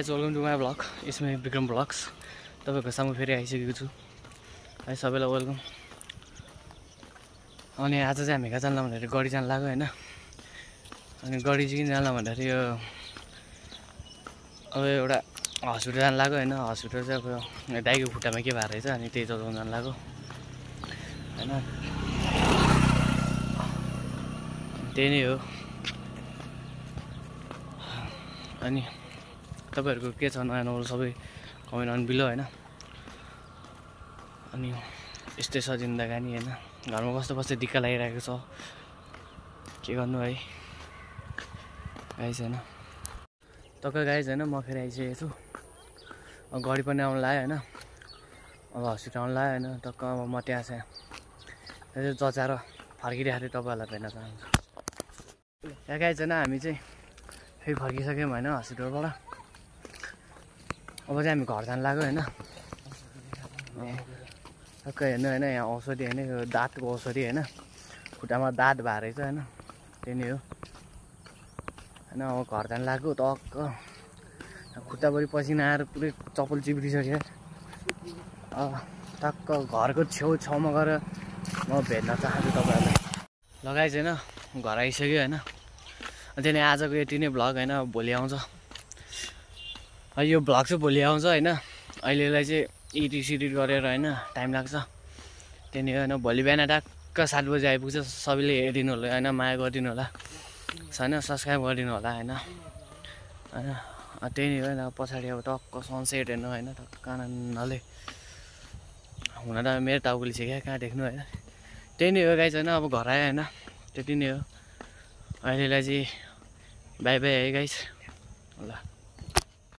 Guys welcome to my blog यसमा Vikram blogs तपाईँको सामु फेरि आइसकेको छु है सबैलाई वेलकम। अनि आज चाहिँ हामी कहाँ जान्ला भन्दाखेरि गडी जान लाग्यो होइन। अनि गडी चाहिँ किन जान्ला भन्दाखेरि यो अब एउटा हस्पिटल जान लाग्यो होइन। हस्पिटल चाहिँ अब दाइको खुट्टामा के भएको रहेछ अनि त्यही चलाउनु जान लाग्यो होइन। त्यही नै हो। अनि तपाईहरुको के छ नयाँ नौलो सबै कमेन्ट अन बिलो होइन। अनि यस्तै छ जिन्दगानी होइन। घरमा बस्दा बस्दै दिक्क लागिरहेको छ के गर्नु है गाइस होइन। तपाईँ गाइस होइन म फेरि आइसकेको छु। अब गडी पनि आउनु लाग्यो होइन। अब हस्पिटल आउनु लाग्यो होइन। टक्क अब म त्यहाँ चाहिँ जचाएर फर्किरहेको थिएँ तपाईँहरूलाई भेट्न चाहन्छु। यहाँ गाइस होइन हामी चाहिँ फेरि फर्किसक्यौँ होइन हस्पिटलबाट। अब चाहिँ हामी घर जान लाग्यो होइन। टक्कै हेर्नु होइन यहाँ औषधि होइन यो दाँतको औषधि होइन। खुट्टामा दाँत भएको रहेछ होइन त्यही नै हो होइन। अब घर जान लाग्यो टक्क खुट्टाभरि पसिना आएर पुरै चप्पल चिप्लिसक्यो। टक्क घरको छेउछाउमा गएर म भेट्न चाहन्छु तपाईँहरूलाई। लगाइछ होइन घर आइसक्यो होइन। त्यही नै आजको यति नै भ्लग होइन। भोलि आउँछ यो भ्लग चाहिँ भोलि आउँछ होइन। अहिलेलाई चाहिँ एडिट गरेर होइन टाइम लाग्छ त्यही नै हो होइन। भोलि बिहान टक्क 7 बजी आइपुग्छ। सबैले हेरिदिनु होला होइन माया गरिदिनु होला होइन सब्सक्राइब गरिदिनु होला होइन होइन। त्यही नै हो होइन। पछाडि अब टक्क सनसेट हेर्नु होइन टक्क आनन्दले। हुन त मेरो टाउकोले छ क्या कहाँ देख्नु होइन। त्यही नै हो गाइस होइन। अब घर आयो होइन त्यति नै हो। अहिलेलाई चाहिँ बाई बाई है गाइस ल।